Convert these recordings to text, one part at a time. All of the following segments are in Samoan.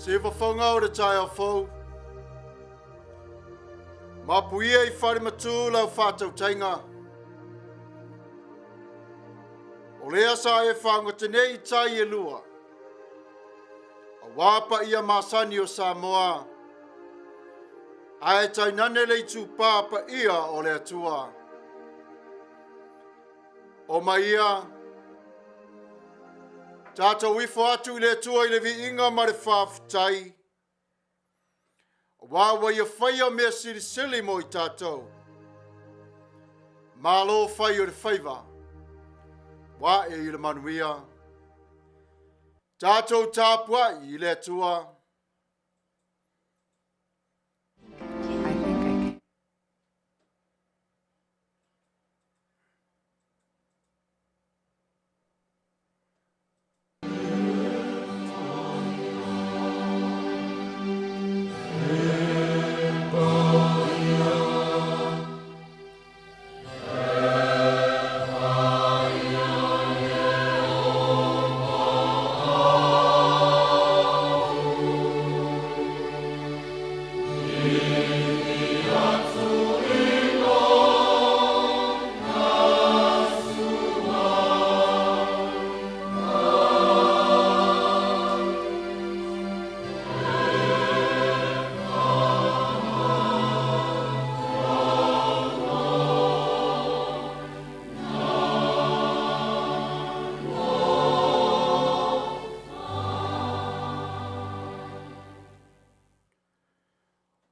Siufafoga o le taeao fou. Mapuia i Falematū lau faatautaiga. O lea sa e fagota nei i tai e lua. Auā paia masani o Samoa. Ae tainane le itupā paia o le Atua. O mai ia, tatou ifo atu i le Atua i le viiga ma le faafetai, auā ua ia faia mea silisili mo i tatou. Malo fai o le faiva, ua ae i le manuia. Tatou tapuai i le Atua. I think I can.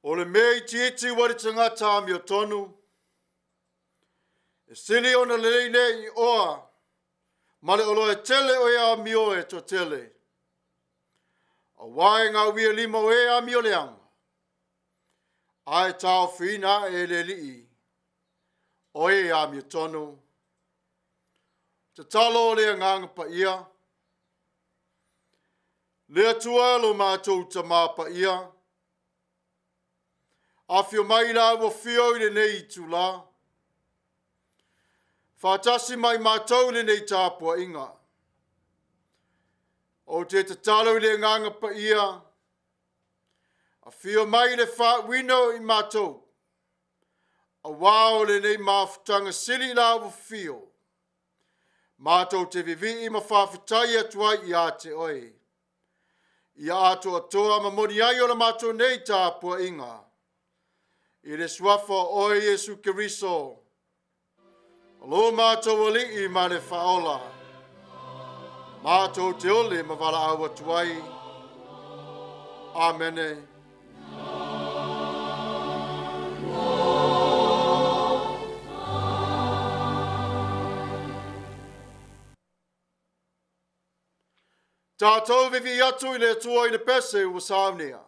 O le mea itiiti ua le tagata amiotonu, e sili ona lelei lea i oa ma le oloa e tele o e amio e toatele. Auā e gauia lima o e amio leaga, ae taofiina ae e le Alii o e amiotonu. Tatalo o le Agaga Paia. Le Atua lo matou Tamā Paia, afio mai la ua fio i lenei itulā, faatasi mai matou i lenei tapuaiga. Ou te tatalo i le Agaga Paia, afio mai le faauuina o i matou, auā o lenei mafutaga sili la ua fio, matou te vivii ma faafetai atu ai ia te oe. Ia atoatoa ma moni ai o la matou nei tapuaiga. I le suafa o oe Iesu Keriso, o lo matou Alii ma le Faaola, matou te ole ma valaau atu ai. Amene. Tatou vivii atu i le Atua i le pese ua saunia.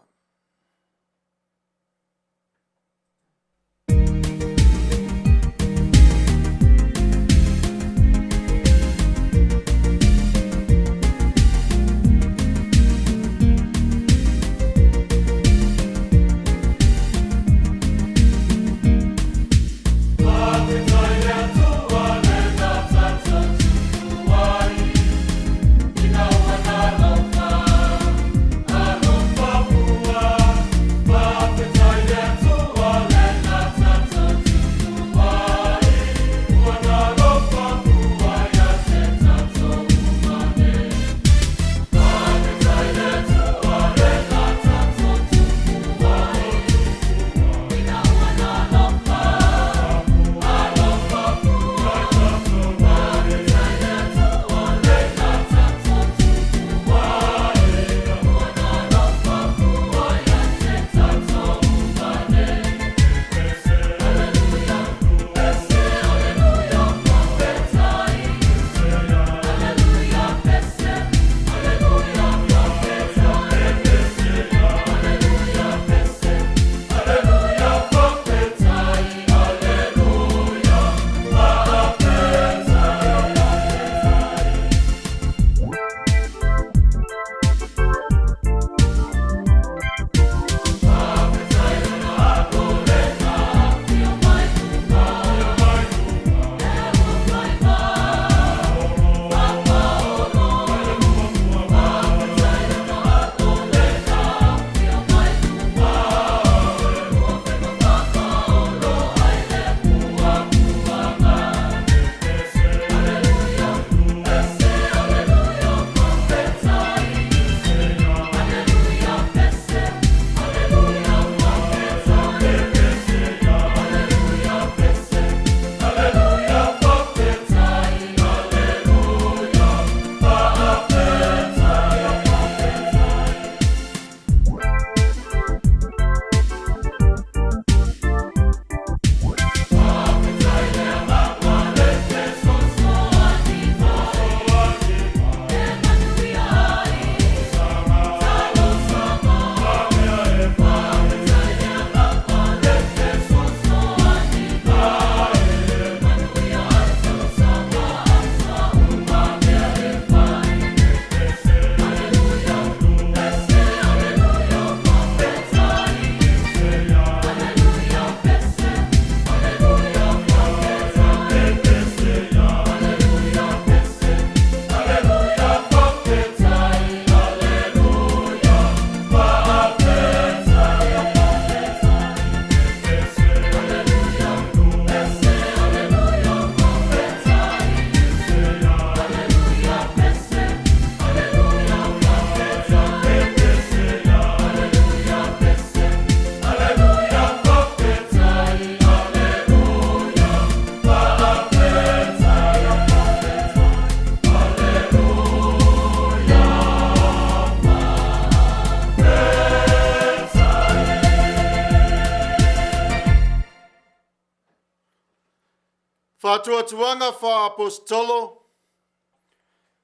Faatuatuaga faa-Aposetolo,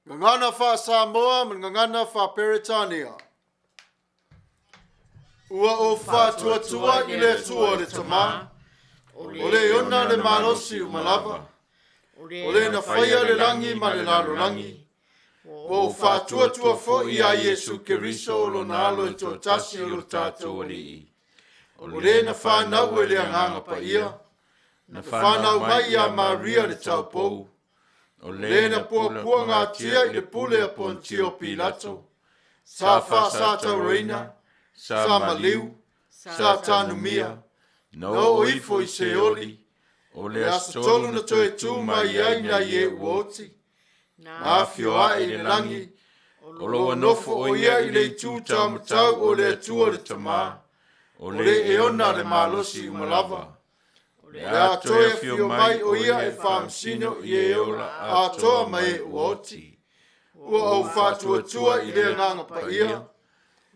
Gagana faa-Samoa ma le Gagana faa-Peretania. Ua ou faatuatua i le Atua le Tama, o le ona le malosi uma lava, o le na faia le lagi ma le lalolagi, ua ou faatuatua foi ia Iesu Keriso o lona Alo e toatasi o lo tatou Alii, o le na fanau e le Agaga Paia, na fanau mai ia Maria le taupou, o le na puapuagatia i le pule a Ponitio Pilato, sa faasatauaina, sa maliu, sa tanumia, na oo ifo i Seoli, o le aso tolu na toe tu mai ai nai e ua oti, na afio ae i le lagi, o lo o nofo o ia i le itu taumatau o le Atua le Tama, o le e ona le malosi uma lava, o le a toe afio mai o ia e faamasino i e ola atoa ma e ua oti. Ua ou faatuatua i le Agaga Paia,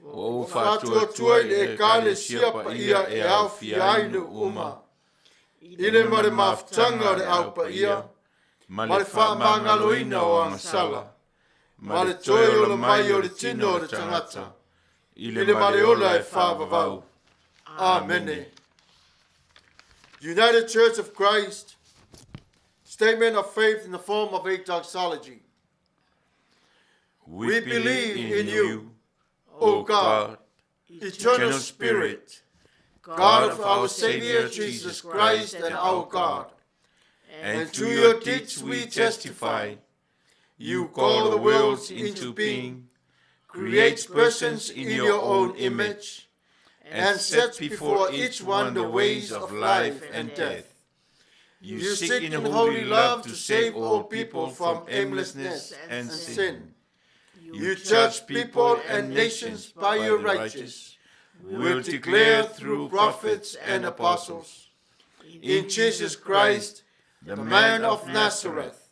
ua ou faatuatua i le Ekalesia Paia e aofia ai nuu uma, i le ma le mafutaga o le Au Paia, ma le faamagaloina o agasala, ma le toe ola mai o le tino o le tagata, i le ma le ola e faavavau. Amene. United Church of Christ, statement of faith in the form of a doxology. We believe in you, O God, eternal Spirit, God of our Savior Jesus Christ and our God. And to your deeds we testify. You call the worlds into being, create persons in your own image, and set before each one the ways of life and death. You seek in holy love to save all people from aimlessness and sin. You judge people and nations by your righteous will declare through prophets and apostles. In Jesus Christ, the man of Nazareth,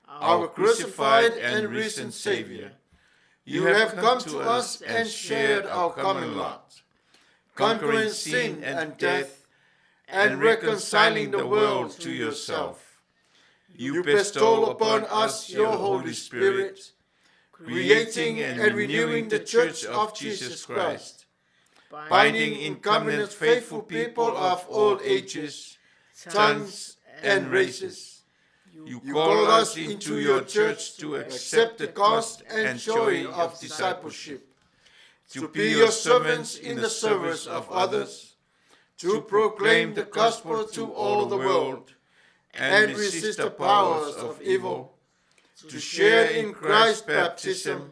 our crucified and risen Savior, you have come to us and shared our common lot, conquering sin and death and reconciling the world to yourself. You bestow upon us your Holy Spirit, creating and renewing the Church of Jesus Christ, binding in covenant faithful people of all ages, tongues, and races. You call us into your church to accept the cost and joy of discipleship, to be your servants in the service of others, to proclaim the gospel to all the world, and resist the powers of evil, to share in Christ's baptism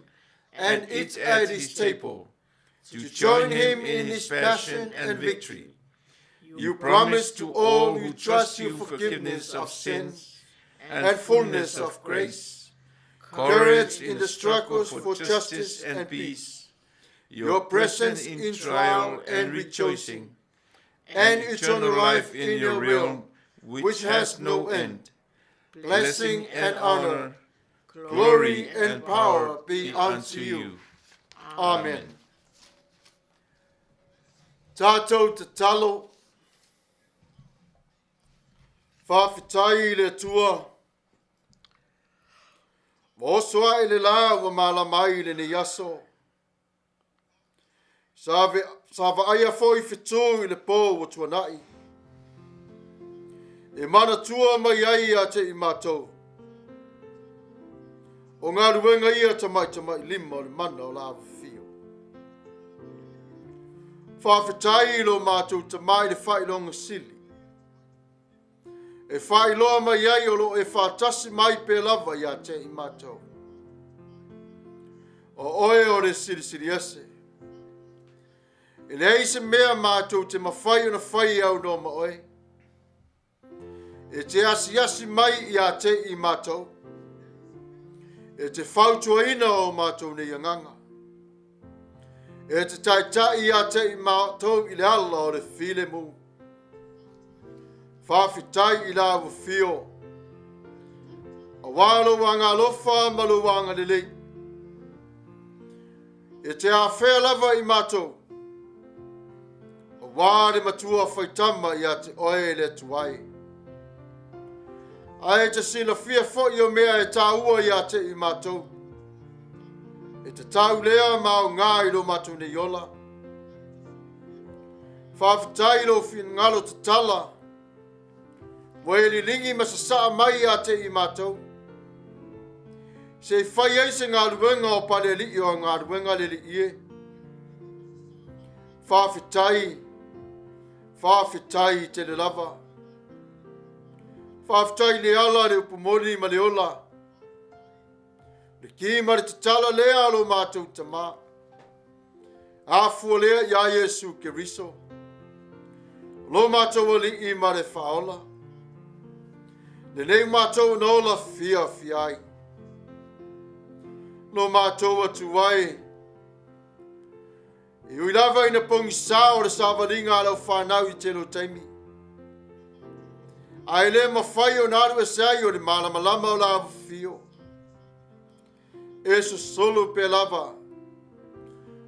and eat at his table, to join him in his passion and victory. You promise to all who trust you forgiveness of sins and fullness of grace, courage in the struggles for justice and peace, your presence in trial and rejoicing, and eternal life in your realm, which has no end. Blessing and honor, glory and power be unto you. Amen. Tātou tatalo, Faafetai i le Atua. Ua oso ae le la ua malama ai i lenei aso. Sa, ve, sa vaaia foi fetu i le pō ua tuanai. E manatua mai ai ia te i mātou. O galuega ia tamatamailima o le mana o le afifio. Faafetai i lo matou Tama i le faailoga sili. E faailoa mai ai o lo o e faatasi mai pea lava ia te i matou. O oe o le Silisili Ese. E leai se mea matou te mafai ona fai e aunoa ma oe. E te asiasi mai ia te i matou. E te fautuaina o matou nei agaga. E te taitai ia te i matou i le ala o le filemu. Faafetai i lau afio. Aua lou agalofa ma lou agalelei. E te afea lava i matou. Aua le matua faitama ia te oe le Atua e. Ae e te silafia foi o mea e tāua ia te i mātou. E tatau lea ma aoga i lo matou nei ola. Faafetai i lou finagalo tatala ua e liligi ma sasaa mai ia te i matou. Se i fai ai se galuega o Palealii o galuega le Alii e. Faafetai, faafetai tele lava. Faafetai i le ala, le upu moni ma le ola. Le ki ma le tatala lea a lo matou Tamā. Afua lea iā Iesu Keriso, lo matou Alii ma le Faaola. Lenei matou na ola fiafia ai. Lo matou atu ai, e ui lava ina pogisā o le savaliga a lau fanau i tele o taimi. Ae le mafai ona alu ese ai o le malamalama o la afifio. E sosolo pea lava,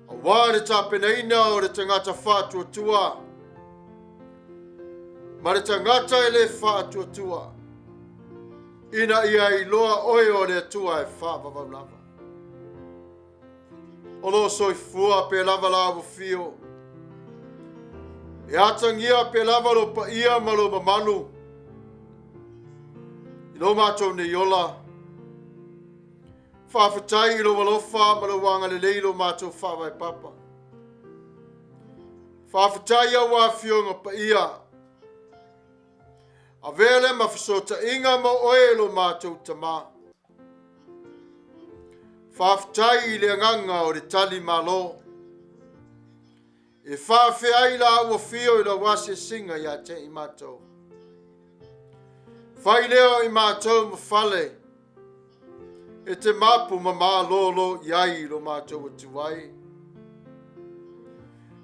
auā le tapenaina o le tagata faatuatua ma le tagata e le faatuatua, ina ia iloa oe o le Atua e faavavau lava. O lo o soifua pea lava la ua fio. E atagia pea lava lo paia ma lo mamalu i lo matou nei ola. Faafetai i lou alofa ma lou agalelei i lo matou faavae papa. Faafetai i au afioga paia. Avea lea ma fesootaiga ma oe e lo matou Tamā. Faafetai i le agaga o le tali malo. E faafea ai la ua fio i lau asiasiga ia te i matou. Fai lea o i matou ma fale e te mapu ma malōlō i ai i lo matou atu ai.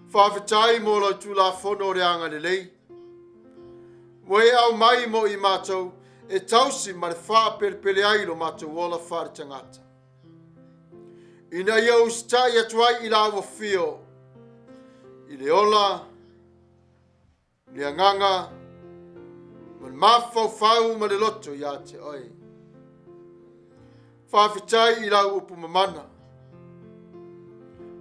Faafetai mo lau Tulafono o le agalelei. Ua e aumai mo i matou e tausi ma le faapelepele ai lo matou ola faaletagata. Ina ia usitai atu ai i la ua fio, i le ola, le agaga, ma le mafaufau ma le loto ia te oe. Faafetai i lau upu mamana.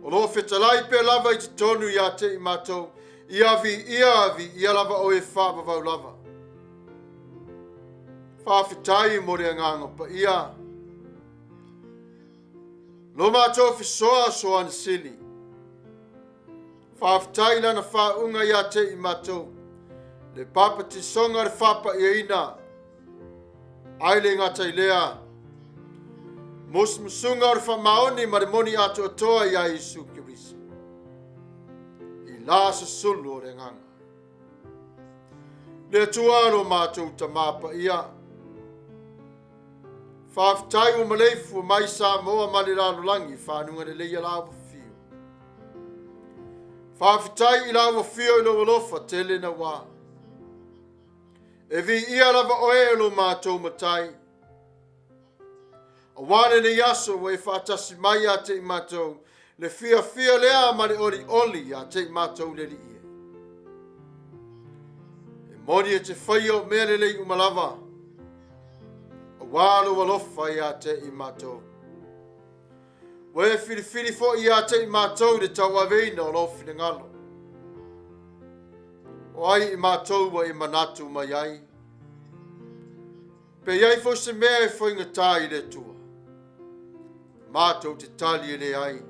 O lo o fetalai pea lava i totonu ia te i matou, ia viia, viia lava oe e faavavau lava. Faafetai mo le agaga paia. Lo matou fesoa soani sili. Faafetai i lana faauuga ia te i matou, le papatisoga le faapaiaina, ai le gata i lea, musumusuga o le faamaoni ma le moni atoatoa iā Iesu Keriso, i la susulu o le agaga. Le Atua lo matou Tamā paia, faafetai ua maleifua mai Samoa ma le lalolagi i fanuga lelei a la ua fio. Faafetai i la ua fio i lou alofa tele nauā. E viia lava oe e lo matou Matai. Auā lenei aso ua e faatasi mai ia te i matou, le fiafia lea ma le olioli ia te i matou le Alii e. E moni e te faia o mea lelei uma lava, auā lou alofa ia te i matou. Ua e filifili foi ia te i matou le tauaveina o lou finagalo. O ai i matou ua e manatu mai ai? Pe i ai foi se mea e faigata i le Atua, matou te tali e leai.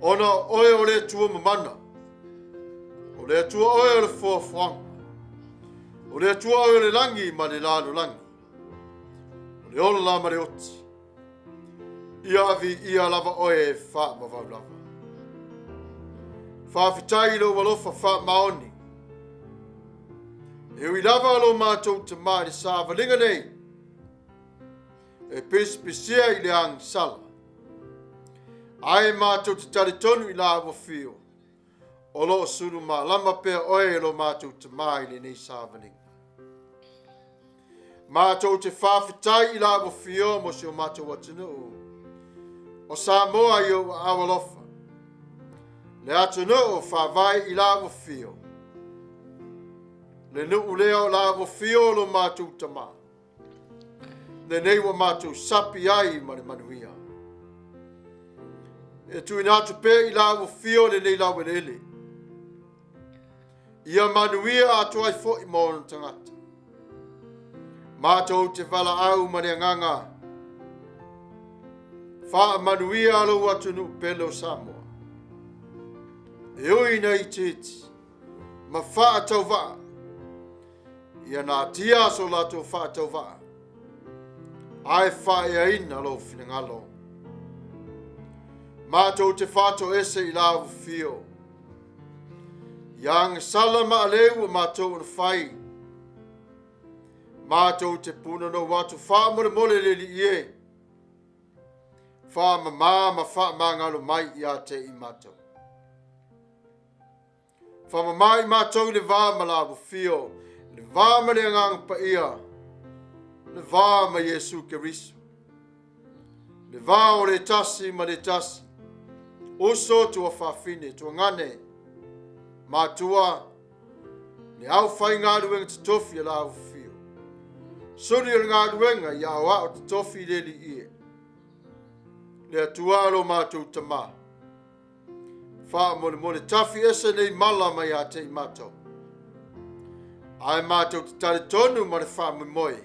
Ona o oe o le Atua mamana, o le Atua oe o le foafoaga, o le Atua oe o le lagi ma le lalolagi, o le ola ma le oti. Ia viia lava oe e faavavau lava. Faafetai i lou alofa faamaoni. E ui lava lo matou tamā i le savaliga nei, e pisipisia i le agisala, ae matou te talitonu i la ua fio, o lo o sulu malama pea oe e lo matou tamā i lenei savaliga. Matou te faafetai i la ua fio mo si o matou atunuu o Samoa i ou aao alofa. Le atunuu faavae i la ua fio. Le nuu lea o la ua fio lo matou tamā. Lenei ua matou sapi ai ma le manuia. E tuuina atu pea i la ua fio lenei laueleele. Ia manuia atu ai foi ma ona tagata. Matou te valaau ma le agaga faamanuia lou atunuu pele o Samoa. E ui ina itiiti ma faatauvaa, ia natia so latou faatauvaa, ae faaeaina lou finagalo. Matou te faatoese i la ufio. Ia agasala ma aleu ua matou ona fai. Matou te punonou atu faamolemole le Alii e. Faamama ma faamagalo mai ia te i matou. Faamama i matou i le va ma la ufio, le va ma le Agaga Paia, le va ma Iesu Keriso. Le va o le tasi ma le tasi, uso tuafafine, tuagane, matua, le aufaigaluega totofi a la ufio. Suli o le galuega ia aoao totofi le Alii e. Le Atua lo matou Tama, Faamolemole tafi ese nei mala mai ia te i matou. Ae matou te talitonu ma le faamoemoe,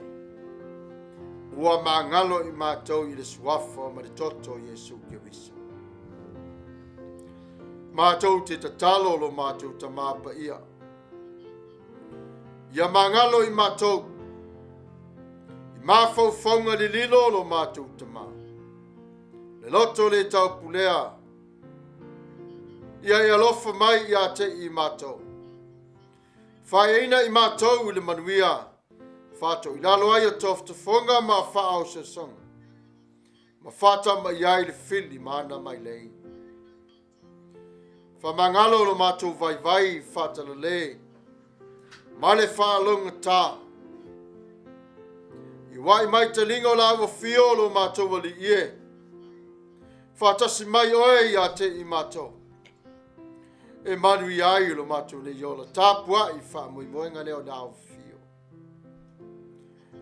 ua magalo i matou i le suafa ma le toto o Iesu Keriso. Matou te tatalo lo matou Tama Paia, ia magalo i matou, i mafaufauga lililo lo matou Tama, le loto le taupulea, Ia e alofa mai ia te i matou. Faeaina i matou i le manuia, faatoilalo ai o tofotofoga ma faaososoga, ma faatamai ai le fili ma ana mailei. Faamagalo lo matou vaivai faatalale, ma le faalogatā. I ua'i mai taliga o la ua fio lo matou Alii e. Faatasi mai oe ia te i matou. E manuia ai lo matou nei ola tapua'i faamoemoega lea o le ao fio.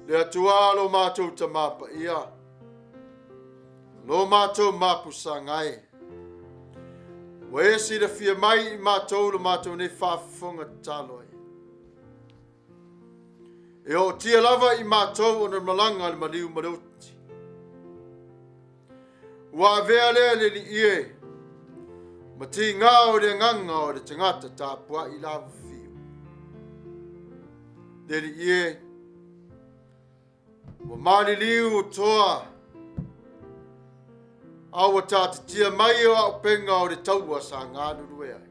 Le Atua lo matou Tama Paia, lo matou mapusaga e. Ua e silafia mai i matou lo matou nei faafofoga tatalo e. E ootia lava i matou ona malaga le maliu ma le uti. Ua avea lea le Alii e, ma tigā o le agaga o le tagata tapuai lavafio. Le Alii e, ua maliliu o toa, a ua tātitia mai o auupega o le taua sa galulue ai.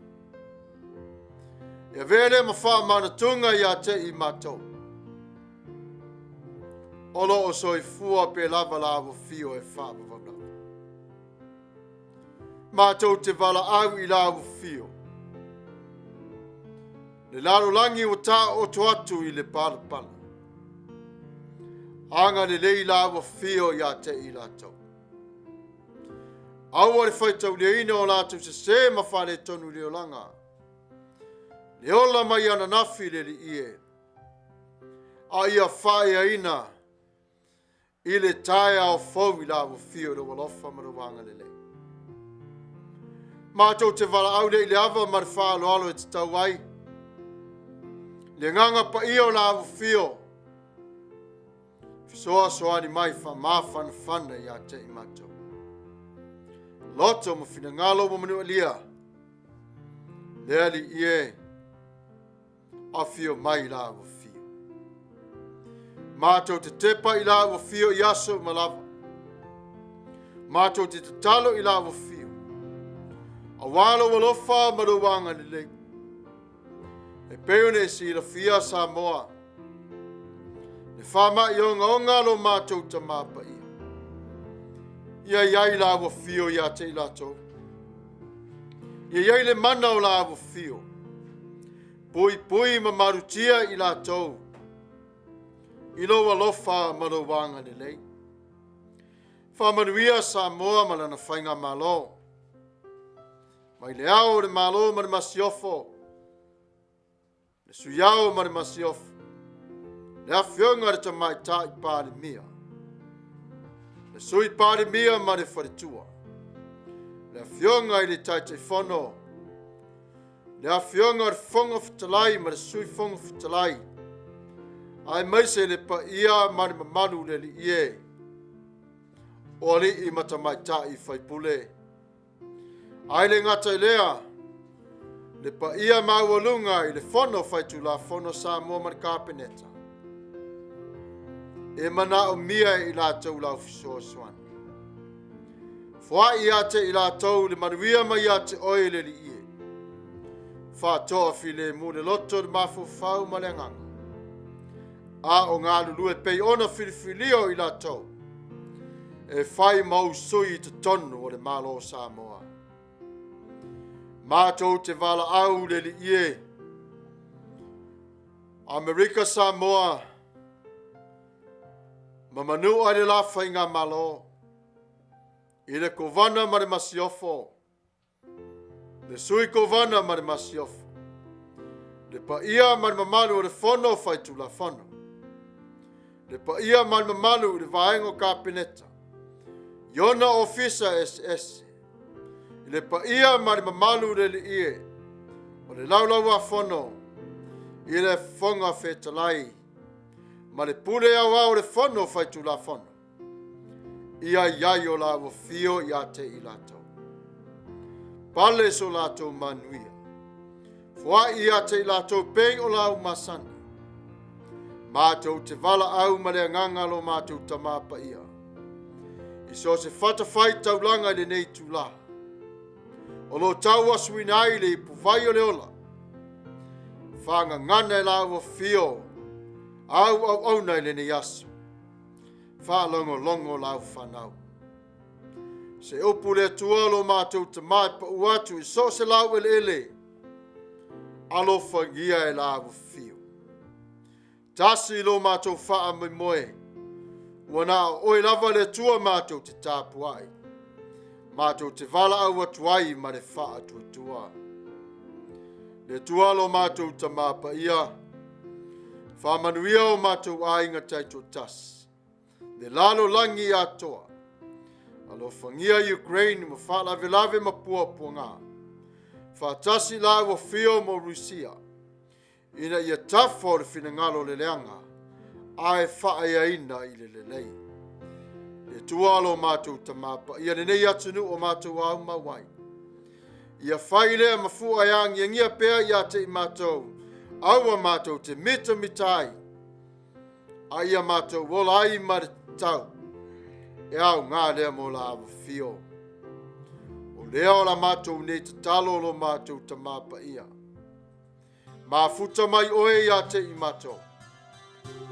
E avea lea ma faamanatuga ia te i matou. O lo o soifua pe lava la ua fio e faavavau lava. Matou te valaau i la ua fio. Le lalolagi ua taooto atu i le palapala. Agalelei la ua fio ia te i latou. Aua le faitauliaina o latou sesē ma faaletonu i le olaga. Le ola mai ananafi le Alii e, a ia faaeaina i le taeao fou i la ua fio i lou alofa ma lou agalelei. Matou te valaau lea i le ava ma le faaaloalo e tatau ai. Le agaga paia o la ua fio, fesoasoani mai faamafanafana ia te i matou. Loto ma finagalo ua manualia, le Alii e, afio mai la ua fio. Matou te tepa i la ua fio i aso uma lava. Matou te tatalo i la ua fio. Auā lou alofa ma lou agalelei. E pei ona e silafia Samoa, le faama'i ogaoga lo matou Tama Paia. Ia i ai la ua fio ia te i latou. Ia i ai le mana o la ua fio. Puipui ma malutia i latou i lou alofa ma lou agalelei. Faamanuia Samoa ma lana faigamalo. Mai le Ao o le Malo ma le Masiofo, le Sui Ao ma le Masiofo, le Afioga i le Tamaitai Palemia, Le Sui Palemia ma le Faletua, le Afioga i le Taitaifono, le Afioga i le Fofoga Fetalai ma le Sui Fofoga Fetalai, aemaise le paia ma le mamalu o le alii e, o alii ma tamaitai faipule. Ae le gata i lea, le paia maualuga i le Fono Faitulafono Samoa ma le Kapeneta, e manaomia e i latou lau fesoasoani. Foai ia te i latou le manuia mai ia te oe le Alii e. Faatoafilemu le loto, le mafaufau ma le agaga. A o galulue pei ona filifilia o i latou e fai ma ou sui i totonu o le Malo o Samoa. Matou te valaau le Alii e, Amerika Samoa, ma manua i le la faigamalo, i le Kovana ma le Masiofo, le Sui Kovana ma le Masiofo, le paia ma le mamalu o le Fono Faitulafono, le paia ma le mamalu i le vaega o Kapeneta, i ona ofisa eseese, i le paia ma le mamalu o le Alii e, o le Laulau-a-Fono, i le Fofoga Fetalai, ma le Pule Aoao o le Fono Faitulafono, ia i ai o la ua fio ia te i latou. Pale so latou manuia. Foai ia te i latou pei o lau masani. Matou te valaau ma le agaga lo matou Tama Paia. I so se fata faitaulaga i lenei itula, o lo o tauasuina ai le ipuvai o le ola, fagagana e la ua fio au auauna i lenei aso, faalogologo lau fanau. Se upu le Atua lo matou Tama e pau atu i so o se laueleele, alofagia e la ua fio. Tasi lo matou faamoemoe, ua na o oe lava le Atua matou te tapuai, matou te valaau atu ai ma le faatuatua. Le Atua lo matou Tama Paia, faamanuia o matou aiga taitoatasi, le lalolagi atoa, alofagia Ukraine ma faalavelave ma puapuaga, faatasi la ua fio mo Rusia, ina ia tafa o le finagalo o le leaga, ae faaeaina i le lelei. Le Atua lo matou Tama Paia, lenei atunuu o matou aumau ai, ia fai lea ma fua e agiagia pea ia te i matou, aua matou te mitamita ai, a ia matou ola ai ma le tau, e aoga lea mo la afifio. O lea o la matou nei tatalo lo matou Tama Paia. Mafuta mai oe ia te i matou,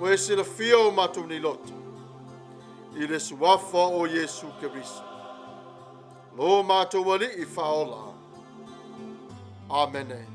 oe silafia o matou nei loto, i le suafa o Iesu Keriso, lo matou Alii faaola. Amene.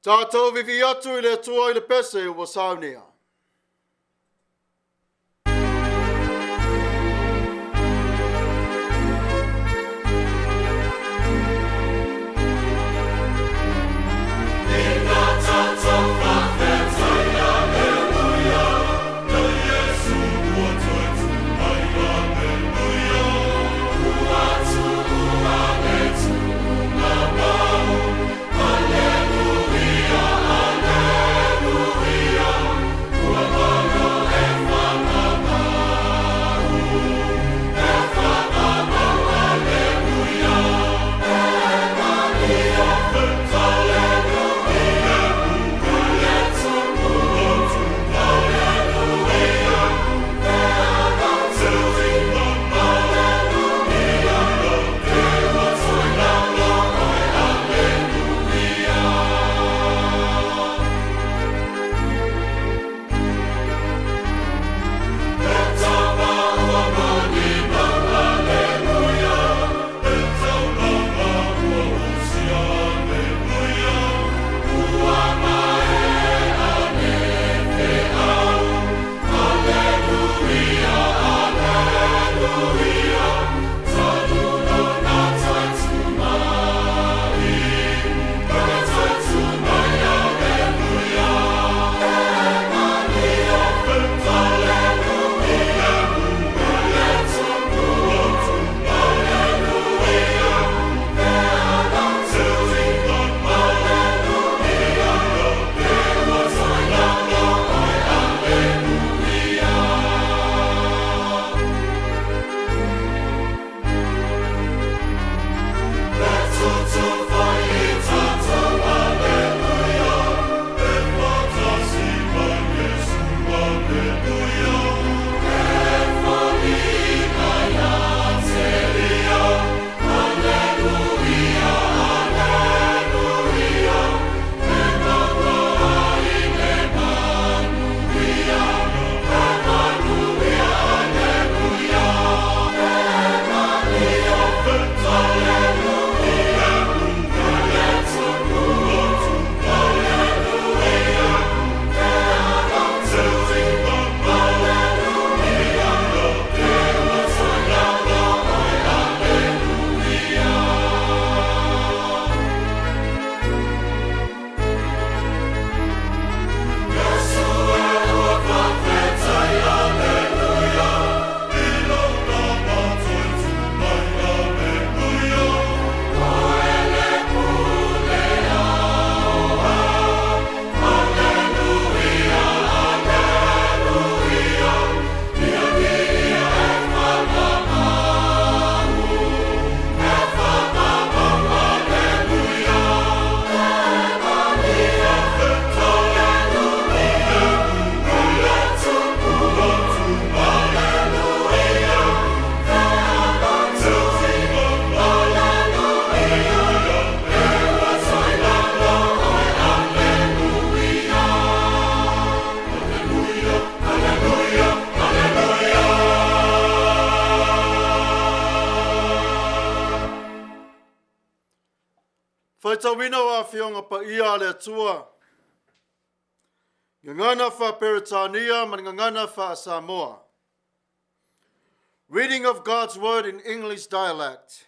Tatou vivii atu i le Atua i le pese ua saunia. Faitauina o Afioga Paia a le Atua, Gagana faa-Peretania ma le Gagana faa-Samoa. Reading of God's Word in English dialect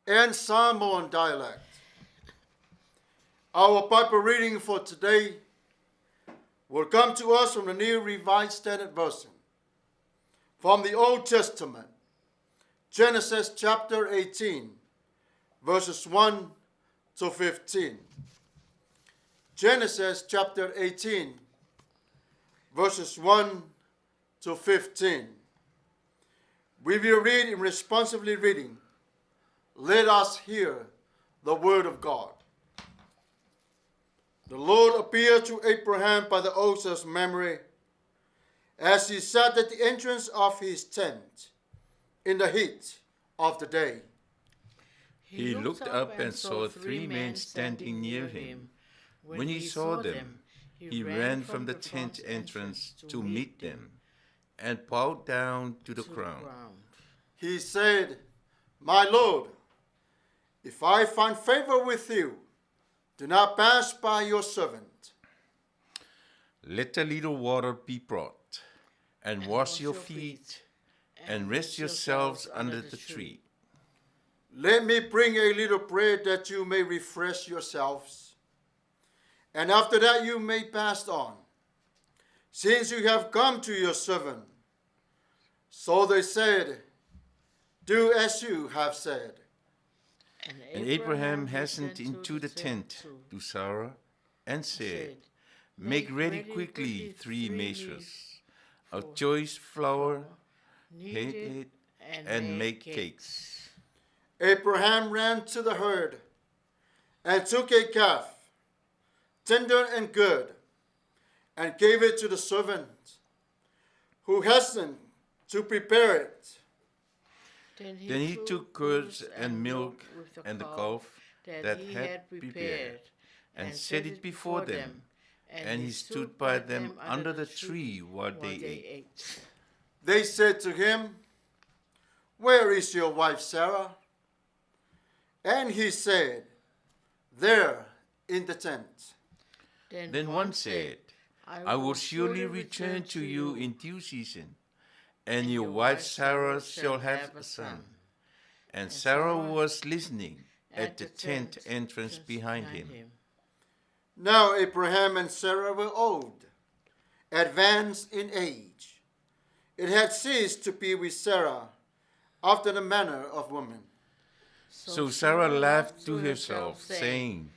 and Samoan dialect. Our Bible reading for today will come to us from the New Revised Standard Version, from the Old Testament, Genesis chapter 18, verses 1 to 15. Genesis chapter 18, verses 1 to 15. We will read in responsively reading. Let us hear the word of God. The Lord appeared to Abraham by the oaks of Mamre as he sat at the entrance of his tent in the heat of the day. He looked up and saw three men standing near him. When he saw them, he ran from the tent entrance to meet them and bowed down to the ground. He said, My Lord, if I find favor with you, Do not pass by your servant. Let a little water be brought, and wash your feet, and rest yourselves under the tree. Let me bring a little bread that you may refresh yourselves, and after that you may pass on, since you have come to your servant. So they said, Do as you have said. And Abraham hastened into the tent to Sarah and said, Make ready quickly 3 measures of choice flour, heat it, and make cakes. Abraham ran to the herd and took a calf, tender and good, and gave it to the servant, who hastened to prepare it. Then he took curds and milk and the calf that had prepared, and set it before them, and he stood by them under the tree while they ate. They said to him, Where is your wife Sarah? And he said, There in the tent. Then one said, I will surely return to you in due season, and your wife Sarah shall have a son. And Sarah was listening at the tent entrance behind him. Now Abraham and Sarah were old, advanced in age. It had ceased to be with Sarah after the manner of women. So Sarah laughed to herself, saying,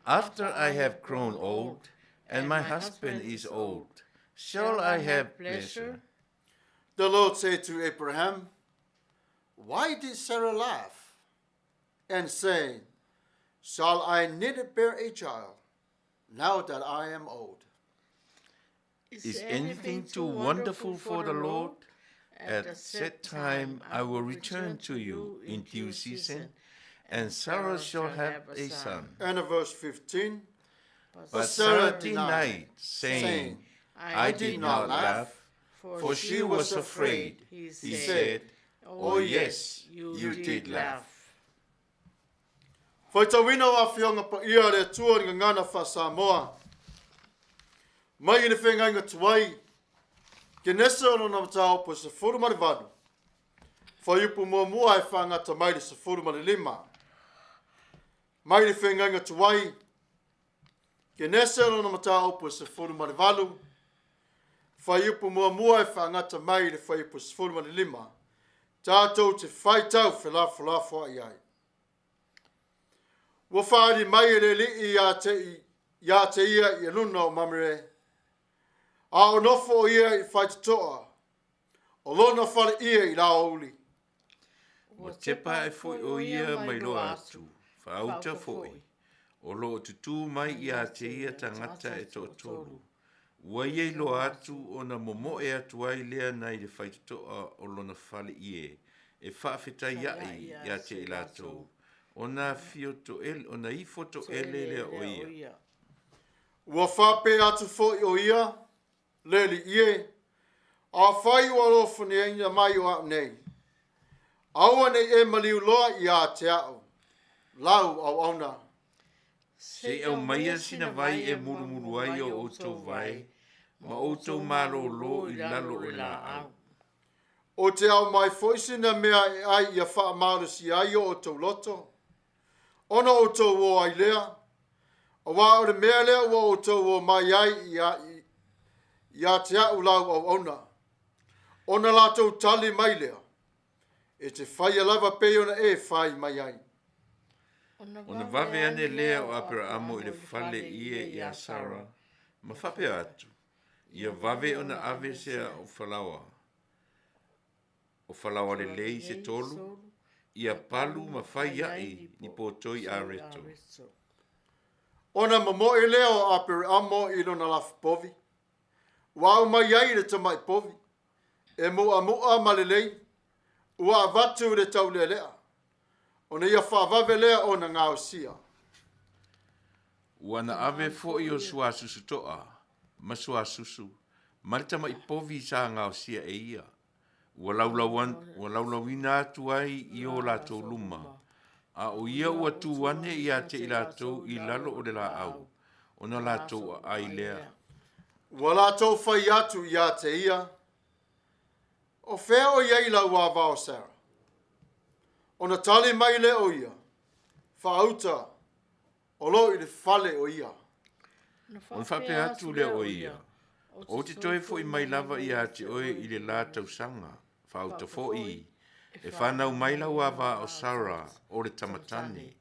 After I have grown old, and my husband is old, shall I have pleasure? The Lord said to Abraham, Why did Sarah laugh and say, Shall I neither bear a child, now that I am old? Is anything too wonderful for the Lord? At set time I will return to you in due season, and Sarah shall have a son. And verse 15. But Sarah denied, saying, I did not laugh, for she was afraid. He said, Oh yes, you did laugh. Faitauina o Afioga Paia a le Atua i le Gagana Faa-Samoa. Mai i le feagaiga tuai, Kenese o lona mataupu e 18, fuaiupu muamua e faagata mai le 15. Mai le feagaiga tuai, Kenese o lona mataupu e 18, fuaiupu muamua e faagata mai le fuaiupu 15, tātou te faitau felafolafoai ai. Ua faaali mai e le Alii ia te, ia te ia i luna o Mamre, a o nofo o ia i Faitotoa, o lona fale ia i Laouli. Ua tepa ae foi o ia mai loa atu, faauta foi, o lo o tutū mai ia te ia tagata e toatolu. Ua ia iloa atu ona momoe atu ai lea nai le faitotoa o lona fale ie e faafetai aʻi ia te i latou, ona afio toele, ona ifo toele lea o ia. Ua faapea atu foi o ia, le Alii e, afai ua alofagiaina mai o a'u nei, aua ne i e maliu loa ia te a'u, lau auauna. Se i aumaia sina vai e mulumulu ai o outou vai, ma outou malōlō i lalo o le laau. O te aumai foi sina mea e ai ia faamalosia ai o outou loto, ona outou o ai lea, auā o le mea lea ua outou omai ai ia te a'u lau auauna, ona latou tali mai lea, E te whaia lava pei ona e whai mai ai. Ona vave ane lea o Aperaamo i le fale ie iā Sara, ma faapea atu, Ia vave ona ave sea o falaoa, o falaoa lelei se tolu, ia palu ma fai aʻi ni potoi areto. Ona momoe lea o Apereamo i lona lafupovi, ua aumai ai le tamai povi, e muʻamuʻa ma lelei, ua avatu i le taulealea, ona ia faavave lea ona gaosia. Ua na ave foi o suasusu toa ma suasusu ma le tamai povi sa gaosia e ia, ua laulauina atu ai i o latou luma. A o ia ua tu ane ia te i latou i lalo o le laau, ona latou aai lea. Ua latou fai atu ia te ia, O fea o i ai lau ava o Sara? Ona tali mai lea o ia, Faauta, o lo o i le fale o ia. Ona faapea atu lea o ia, Ou te toe foi mai lava ia te oe i le la tausaga, faauta foi, e fanau mai lau ava o Sara o le tamatane.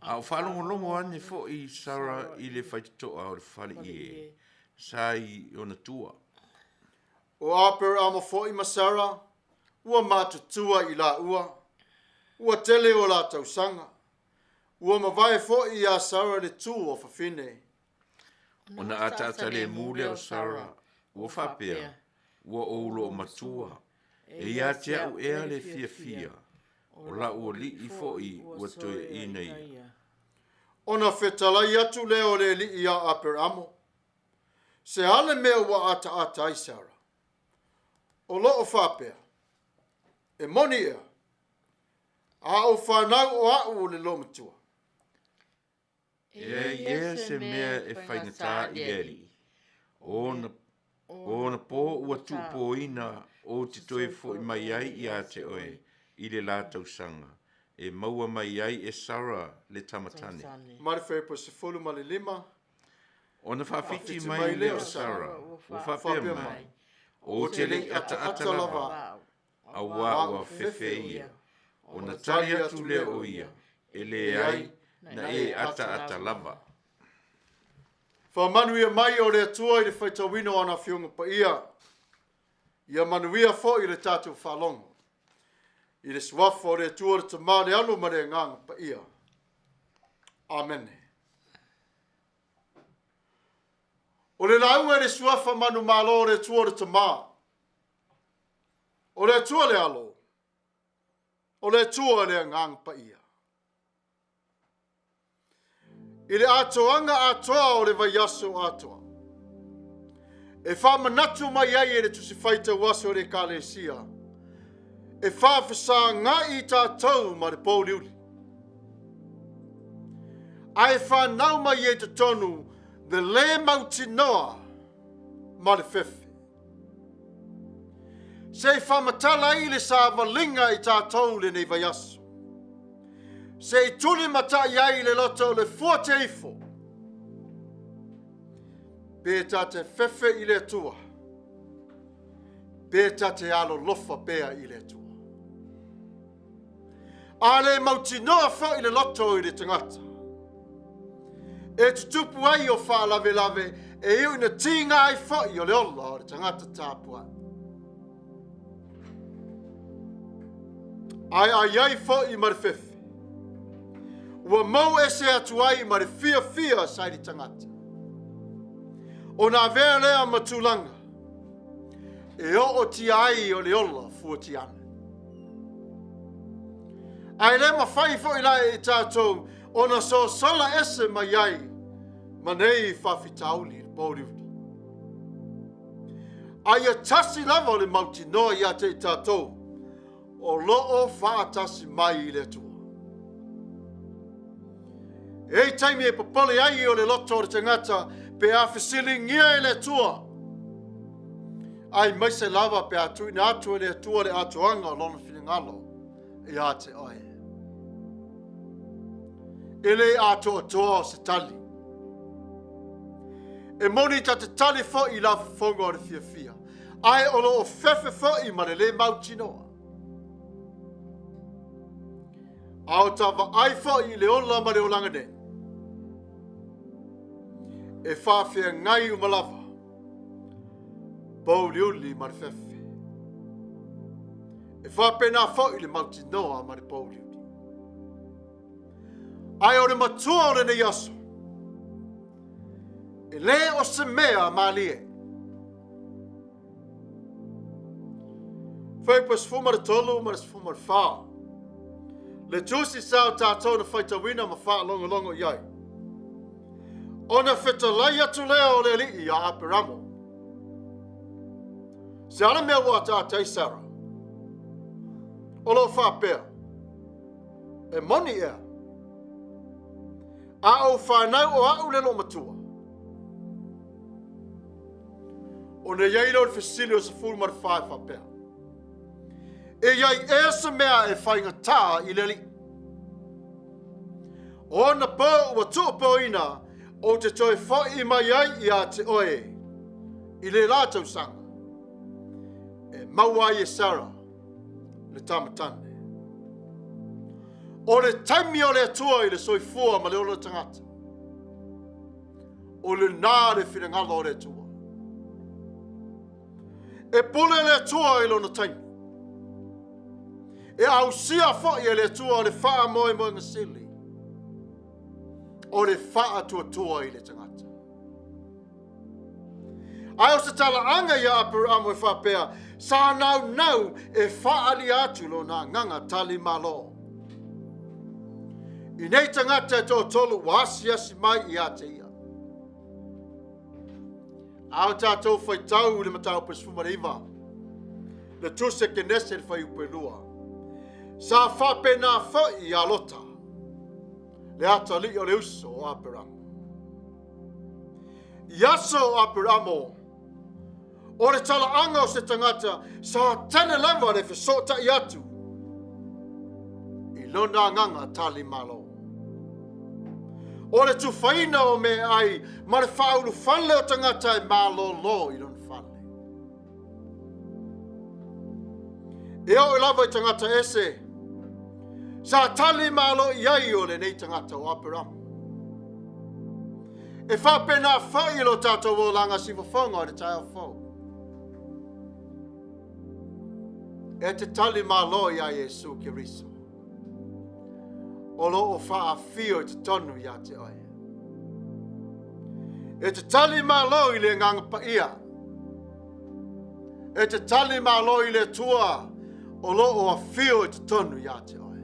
A o faalogologo ane foi Sara i le faitotoa o le fale ie, sa i ona tua. O Aperama foi ma Sara, ua matutua i laua, ua tele o la tausaga. Ua mavae foi iā Sara le tu o fafine. Ona ataata lemu lea o Sara, ua faapea, Ua ou loomatua, e ia te au ea le fiafia, o la'u alii foi ua toeaina ia. Ona fetalai atu lea o le alii iā Aperamo, Se a le mea ua ataata ai Sara? O loo faapea, E moni ea, a ou fanau o a'u o le loomatua. E leai ea se mea e faigata i le Alii, o ona, o ona pō ua tuupōina ou te toe foi mai ai ia te oe i le la tausaga, e maua mai ai e Sara le tamatane. Ma le fuaiupu 15. Ona faawhiti mai lea o Sara, ua faapea mai, Ou te le i ataata lava auā ua fefe ia. Ona tali atu lea o ia, E leai, na e ataata lava. Faamanuia mai o le Atua i le faitauina o ana Afioga Paia. Ia manuia foi le tatou faalogo. I le suafa o le Atua le Tama le Alo ma le Agaga Paia. Amene. O le lauga i le suafa manumalo o le Atua o le Tama, o le Atua le Alo, o le Atua le Agaga Paia. I le atoaga atoa o le vaiaso atoa, e faamanatu mai ai e le Tusi Faitau Aso o le Ekalesia, e faafesagai tatou ma le pouliuli, ae fanau mai ai totonu le lē mautinoa ma le fefe. Se i faamatala ai le savaliga i tatou lenei vaiaso. Se i tulimatai ai le loto o le fua te ifo. Pe ta te fefe i le Atua, pe ta te alolofa pea i le Atua. A le mautinoa foi le loto i le tagata, e tutupu ai o faalavelave e iu ina tiga ai foi o le ola o le tagata tapuai. Ae ai ai foi ma le fefe, ua mau ese atu ai ma le fiafia saili tagata. Ona avea lea ma tulaga e ootia ai o le ola fuatiana. Ae le mafai foi la e i tatou ona sosola ese mai ai ma nei faafitauli i le pouliuli. A ia tasi lava o le mautinoa ia te i tatou o loo faatasi mai i le Atua. E i taimi e popole ai o le loto o le tagata pe a fesiligia e le Atua. Aemaise lava pe a tuuina atu e le Atua le atoaga o lona finagalo ia te oe. E le atoatoa o se tali. E moni ta te tali foi i la fofoga o le fiafia, ae o loo fefe foi ma le lē mautinoa. A o ta vaai foi i le ola ma le olaga nei, e faafeagai uma lava, pouliuli ma le fefe. E faapena foi le mautinoa ma le pouliuli. Ae o le matua o lenei aso, e lē o se mea malie. Fuaiupu 13 ma le 14. Le tusi sa o tatou na faitauina ma faalogologo i ai. Ona fetalai atu lea o le alii iā Aperamo. Se a le mea ua ataata ai Sara? O lo o faapea, E moni ea? A ou fanau o a'u le loomatua. Ona i ai lea o le fesili o le 14 e faapea, E i ai ea se mea e faigata i le Alii? O ona po ua tuupoina ou te toe foi mai ai ia te oe i le la tausaga e maua ai e Sara le tama tane. O le taimi o le Atua i le soifua ma le ola o le tagata. O lena le finagalo o le Atua. E pule le Atua i lona taimi. E ausia foi e le Atua le faamoemoega sili o le faatuatua i le tagata. Ae o se talaaga ia Aperamo e faapea, sa naunau e faaalia atu lona agaga tali malo. I nei tagata e toatolu ua asiasi mai ia te ia. A o tatou faitau i le mataupu e 19, le tusi a Kenese le fuaiupu e 2. Sa faapena foi ia Lota, le atalii o le uso o Aperamo. I aso o Aperamo, o le talaaga o se tagata sa tele lava le fesootai atu i lona agaga tali malo. O le tufaina o meaai ma le faaulufale o tagata e malolo i lona fale. E oo lava i tagata ese, sa tali malo i ai o lenei tagata o Aperamo. E faapena foi lo tatou olaga sifofoga o le taeao fou. E te tali malo iā Iesu Keriso. O lo o faafio i totonu ia te oe. E te tali malo i le agaga paia. E te tali malo i le Atua o lo o afio i totonu ia te oe.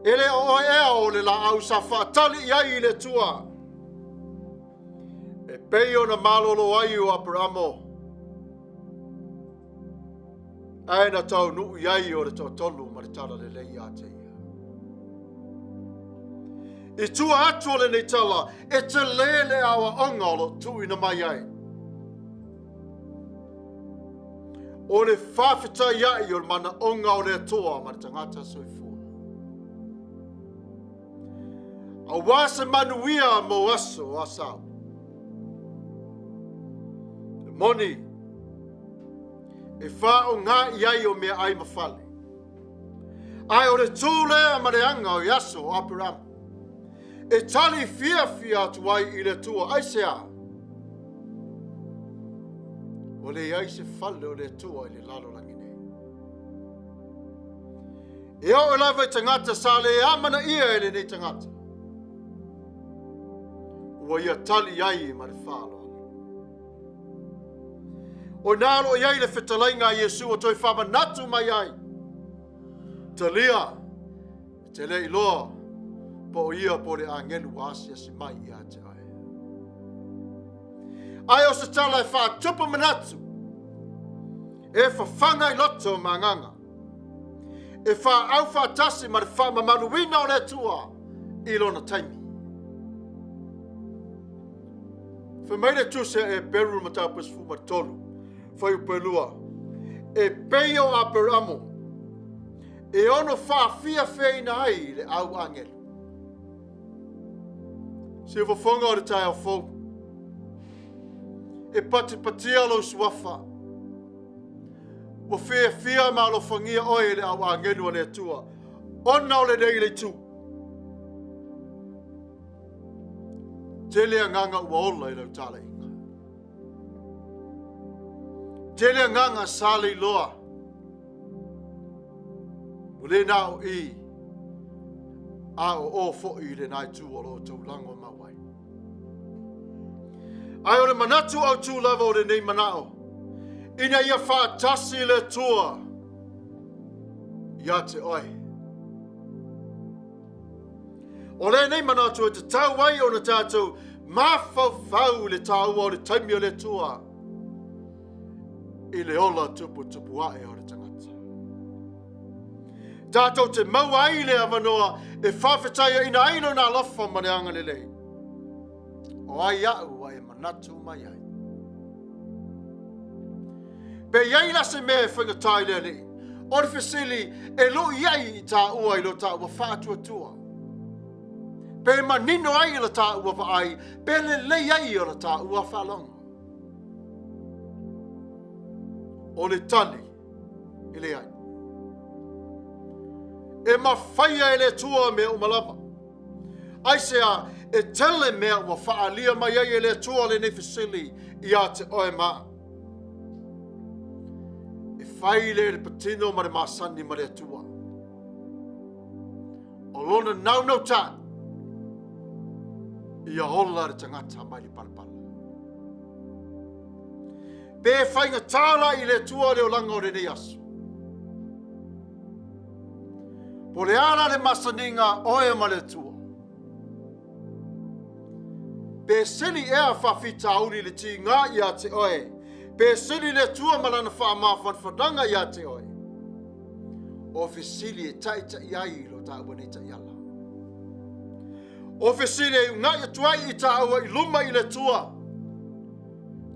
E le o oe ea o le laau sa faatali i ai i le Atua. E pei ona malolo ai o Aperamo, ae na taunuu i ai o le toatolu ma le tala lelei ia te ia. I tua atu o lenei tala, e tele le aoaoga o lo o tuuina mai ai. O le faafetaiai o le manaoga o le Atua ma le tagata soifua. Aua se manuia mo aso o Asau. E moni, e faaaoga i ai o meaai ma fale. Ae o le tū lea ma le aga o i aso o Aperamo, e tali fiafia atu ai i le Atua, aisea? Ua leai se fale o le Atua i le lalolagi nei. E oo lava i tagata sa le amanaia e lenei tagata, ua ia tali ai ma le faaaloalo. O ina o lo o i ai le fetalaiga a Iesu ua toe faamanatu mai ai, Talia, e te le iloa po o ia po o le agelu ua asiasi mai ia te oe. Ae o se tala e faatupu manatu, e fafaga i loto ma agaga, e faaau faatasi ma le faamamaluina o le Atua i lona taimi. Fai mai le tusi a Eperu mataupu 13, fuaiupu e 2, e pei o Aperamo, e ono faafiafiaina ai le au agelu. Siufofoga o le taeao fou, e patipatia lou suafa, ua fiafia ma alofagia oe e le au agelu a le Atua, ona o lenei le itu. Tele agaga ua ola i lau talaiga. Tele agaga sa leiloa. Ua le na o i, a o o foi i lena itu o lo o taulaga mau ai. Ae o le manatu autū lava o lenei manao, ina ia faatasi le Atua ia te oe. O lenei manatu e tatau ai ona tatou mafaufau i le taua o le taimi o le Atua i le ola tuputupu ae o le tagata. Tātou te maua ai le avanoa e faafetaiaina ai lona alofa ma le agalelei. O ai a'u ua e manatu mai ai? Pe i ai la se mea e faigata i le Alii, o le fesili e lu'i ai i tāua i lo tāua faatuatua. Pe manino ai i la tāua vaai, pe lelei ai i la tāua faalogo. O le tali, e leai. E mafaia e le Atua mea uma lava. Aisea e tele mea ua faaalia mai ai e le Atua lenei fesili ia te oe ma au? E fai lea i le patino ma le masani ma le Atua. O lona naunautai, ia ola le tagata mai le palapala. Pe faigata la i le Atua le olaga o lenei aso. Po le a la le masaniga a oe ma le Atua? Pe sili ea faafitauli le tiga ia te oe, pe sili le Atua ma lana faamafanafanaga ia te oe? O fesili e taitai ai lo tāua nei taiala. O fesili e ugai atu ai i tāua i luma i le Atua,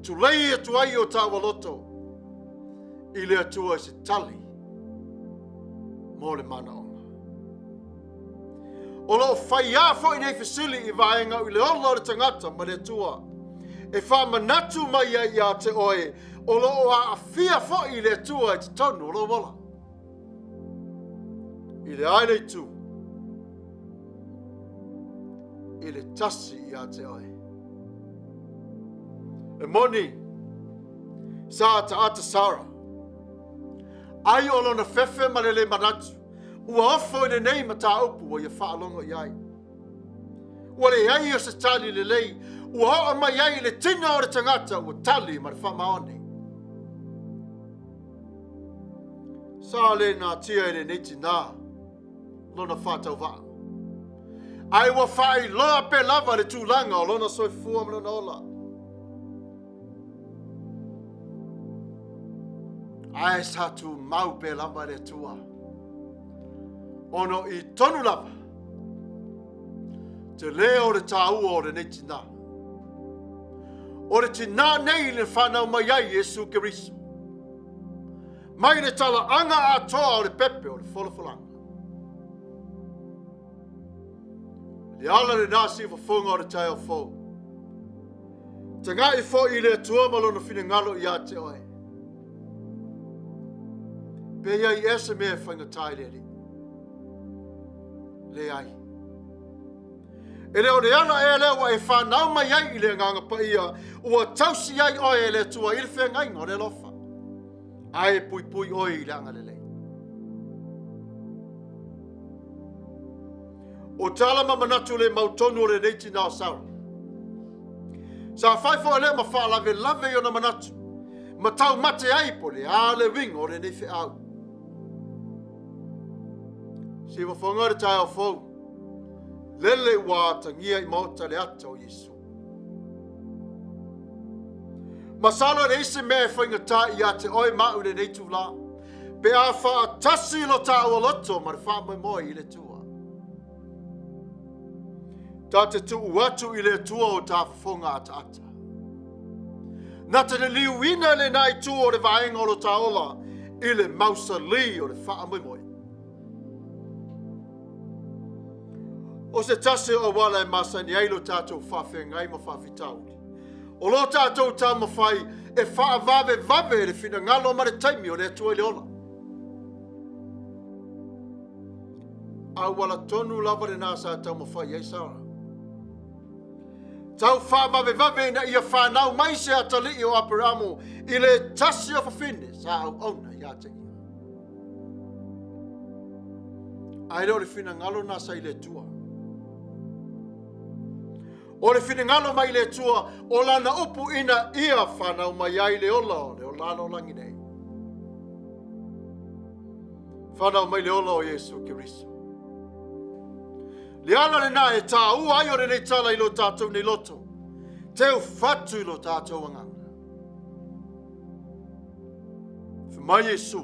tulei atu ai o tāua loto i le Atua i se tali mo le manaoga. O lo o faiā foi nei fesili i vaega i le ola o le tagata ma le Atua, e faamanatu mai ai ia te oe o lo o aafia foi i le Atua i totonu o lou ola. I le a le itu, i le tasi ia te oe. E moni, sa ataata Sara, ai o lona fefe ma le lē manatu, ua ofo i lenei mataupu ua ia faalogo i ai. Ua leai o se tali lelei, ua oo mai ai i le tino o le tagata ua tali ma le faamaoni. Sa le natia e lenei tinā lona faatauvaa. Ae ua faailoa pea lava le tulaga o lona soifua ma lona ola. Ae sa tumau pea lava le Atua. Ona o i tonu lava te leo o le tāua o lenei tinā. O le tinā nei i le whanau mai ai Iesu Keriso. Mai le talaaga atoa o le pepe o le folafolaga. Le ala lenā siufofoga o le taeao fou. Tagai foi i le Atua ma lona finagalo ia te oe. Pe i ai ea se mea e faigata i le Alii? Leai. E le o le ala ea lea ua e whanau mai ai i le Agaga Paia, ua tausi ai oe e le Atua i le feagaiga o le alofa, ae e puipui oe i le agalelei. O tala ma manatu le mautonu o lenei tinā o Sarah. Sa fai foi lea ma faalavelave i ona manatu, ma taumate ai po le a le uiga o lenei feau. Siufofoga o le taeao fou, lele ua atagia i maota le ata o Iesu. Masalo e leai se mea e faigata ia te oe ma au i lenei itulā, pe a faatasi lo tāua loto ma le faamoemoe i le Atua. Ta te tuu atu i le Atua o tā fofoga ataata. Na te liliuina lenā itu o le vaega o lo tā ola i le mausalī o le faamoemoe. O se tasi o auala e masani ai lo tātou faafeagai ma faafitauli. O lo tātou taumafai e faavavevave le finagalo ma le taimi o le Atua i le ola. Auala tonu lava lenā sa taumafai ai Sara. Tau faavavevave ina ia whanau mai se atalii o Aperamo i le tasi o fafine sa auauna ia te ia. Ae le o le finagalo nā sa i le Atua. O le finagalo mai le Atua o lana upu ina ia whanau mai ai le ola o le lalolagi nei. Whanau mai le ola o Iesu Keriso. Le ala lenā e tāua ai o lenei tala i lo tātou nei loto. Teu fatu i lo tātou agaga. Fai mai Iesu.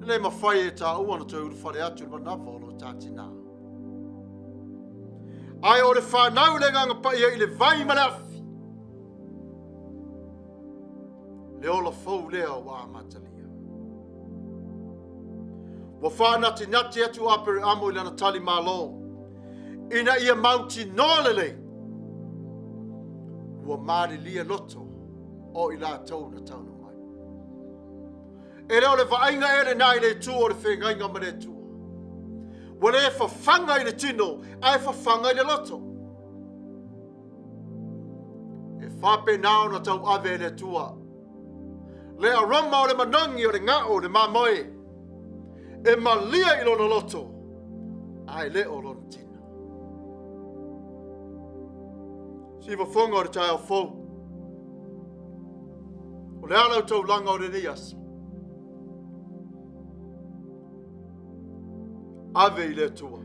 E le mafai e tāua ona toe ulufale atu i le manava o lo ta tinā. Ae o le fanau i le Agaga Paia i le vai ma le afi, le ola fou lea ua amatalia. Ua faanatinati atu Apereamo i lana tali malo, ina ia mautinoa lelei, ua malilie loto o i latou na taunuu mai. E le o le vaaiga ea lena i le itu o le feagaiga ma le Atua. Ua le fafaga i le tino, ae fafaga i le loto. E faapena ona tauave e le Atua le aroma o le manogi o le gao o le mamoe e malia i lona loto, ae le o lona tino. Sivafoga o le taeao fou, o le ala o taulaga o lenei aso, ave i le Atua.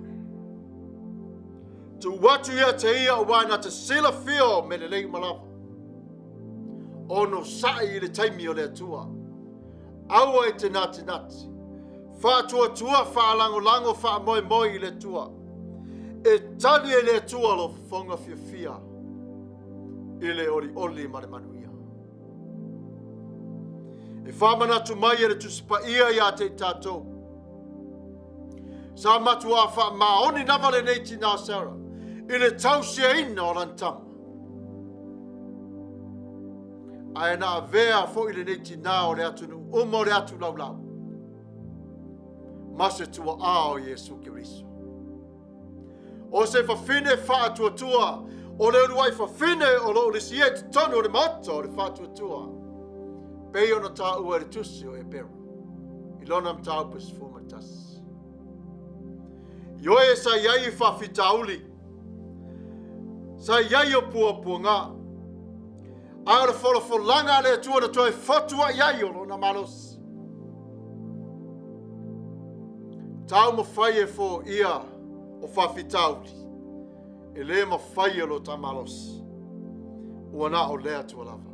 Tuu atu ia te ia aua na te silafia o mea lelei uma lava. Onosai i le taimi o le Atua. Aua e te natinati. Faatuatua, faalagolago, faamoemoe i le Atua. E tali e le Atua lou fofoga fiafia i le olioli ma le manuia. E faamanatu mai e le Tusi Paia ia te i tatou. Sa matuā faamaoni lava lenei tinā o Sarah i le tausiaina o lana tama. Ae na avea foi lenei tinā o le atunuu uma o le atu laulau ma se tua'a o Iesu Keriso. O se fafine faatuatua, o le uluai fafine o lo o lisia i totonu o le maota o le faatuatua, pei ona taua e le tusi o Epero i lona mataupu e 11. Ioe sa i ai i faafitauli, sa i ai o puapuaga, a o le folafolaga a le Atua na toe fotuai ai o lona malosi. Taumafai e foia o faafitauli, e le mafai e lo ta malosi, ua na o le Atua lava.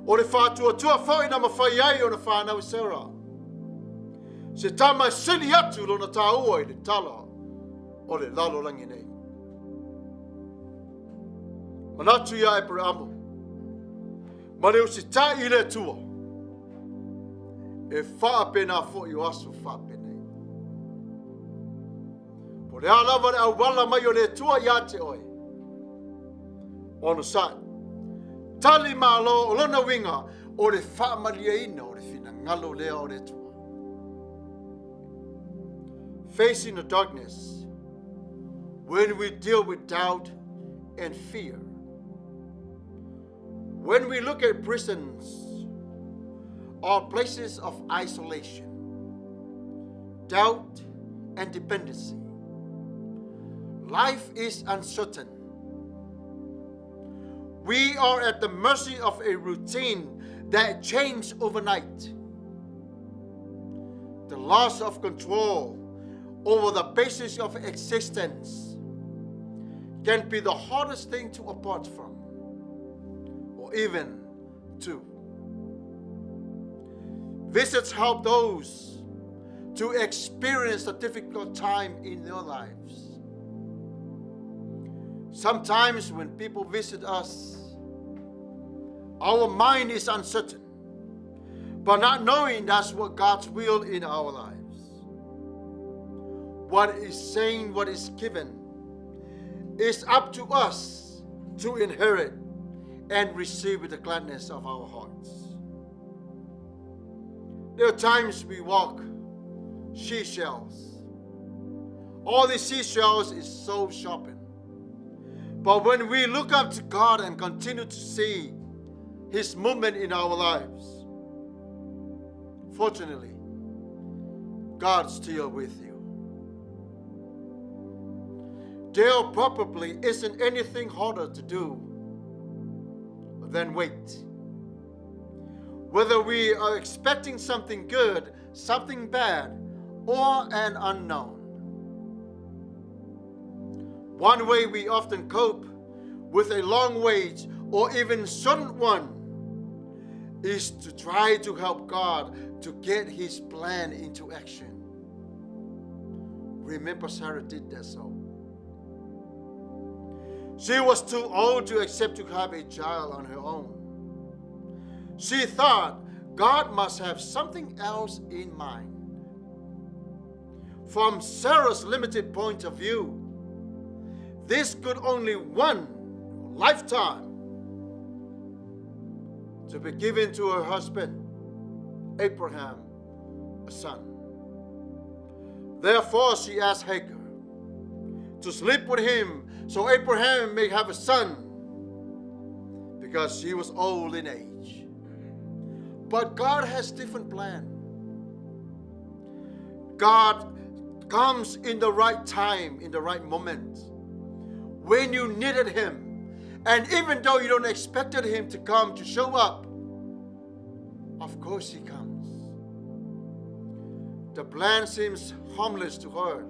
O le faatuatua foi na mafai ai ona fanau e Sarah, se tama e sili atu lona tāua i le tala o le lalolagi nei. Manatu ia Aperamo, ma le usitai i le Atua, e faapena foi o aso faapenei. Po o le a lava le auala mai o le Atua ia te oe, onosai, tali malo o lona uiga o le faamalieina o le finagalo lea o le Atua. Facing the darkness, when we deal with doubt and fear, when we look at prisons or places of isolation, doubt and dependency, life is uncertain. We are at the mercy of a routine that changes overnight. The loss of control over the basis of existence can be the hardest thing to apart from, or even to. Visits help those to experience a difficult time in their lives. Sometimes when people visit us, our mind is uncertain, but not knowing that's what God's will in our lives. What is saying, what is given, is up to us to inherit and receive with the gladness of our hearts. There are times we walk seashells. All these seashells is so sharpened. But when we look up to God and continue to see His movement in our lives, fortunately, God's still with you. There probably isn't anything harder to do than wait. Whether we are expecting something good, something bad, or an unknown. One way we often cope with a long wait or even sudden one Is to try to help God to get his plan into action. Remember, Sarah did that so. She was too old to accept to have a child on her own. She thought God must have something else in mind. From Sarah's limited point of view, this could only one lifetime to be given to her husband, Abraham, a son. Therefore, she asked Hagar to sleep with him so Abraham may have a son, because she was old in age. But God has different plan. God comes in the right time, in the right moment, when you needed him. And even though you don't expected him to come, to show up, of course he comes. The plan seems harmless to her.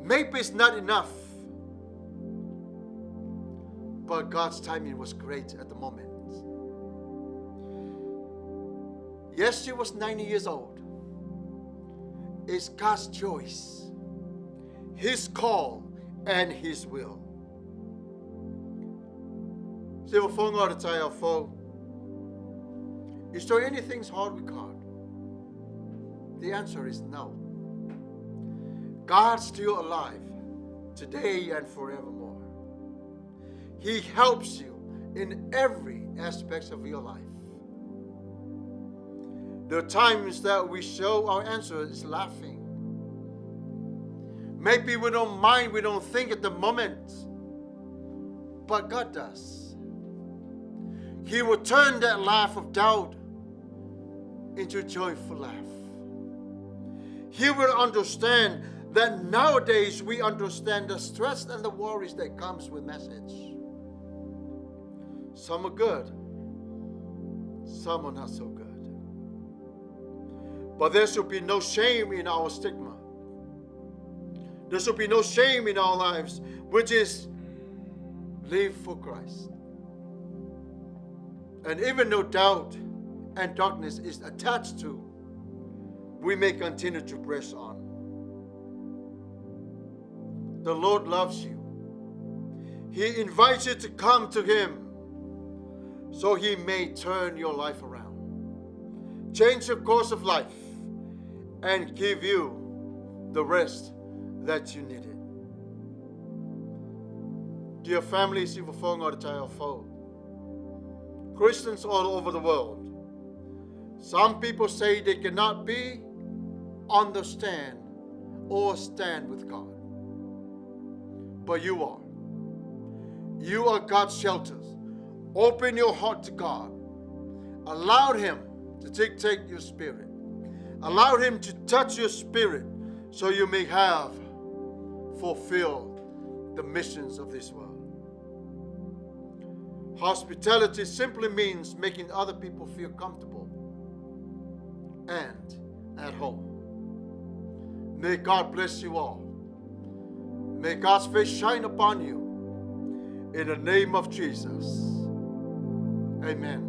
Maybe it's not enough. But God's timing was great at the moment. Yes, she was 90 years old. It's God's choice, his call, and his will. Is there anything hard with God? The answer is no. God's still alive today and forevermore. He helps you in every aspect of your life. The times that we show our answer is laughing. Maybe we don't mind, we don't think at the moment, but God does. He will turn that laugh of doubt into a joyful laugh. He will understand that nowadays we understand the stress and the worries that comes with message. Some are good, some are not so good. But there should be no shame in our stigma. There should be no shame in our lives, which is live for Christ. And even though doubt and darkness is attached to, we may continue to press on. The Lord loves you. He invites you to come to him so he may turn your life around, change your course of life, and give you the rest that you needed. Dear families, Christians all over the world, some people say they cannot be, understand, or stand with God. But you are. You are God's shelters. Open your heart to God. Allow him to dictate your spirit. Allow him to touch your spirit so you may have fulfilled the missions of this world. Hospitality simply means making other people feel comfortable and at home. May God bless you all. May God's face shine upon you. In the name of Jesus. Amen.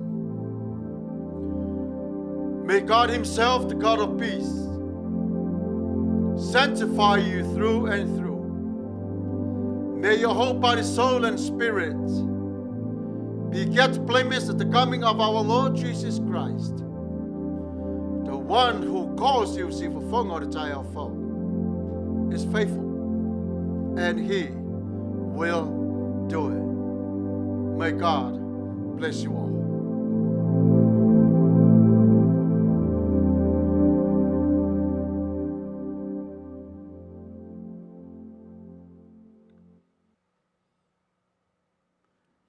May God himself, the God of peace, sanctify you through and through. May your whole body, soul, and spirit be kept blameless at the coming of our Lord Jesus Christ. The one who calls you, is faithful, and he will do it. May God bless you all.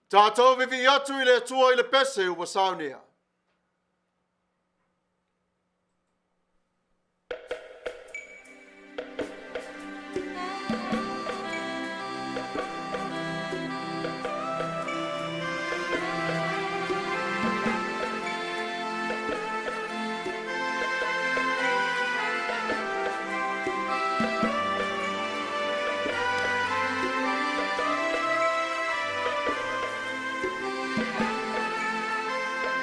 Tātou vivi atu i le Atua i le pese ua saunia.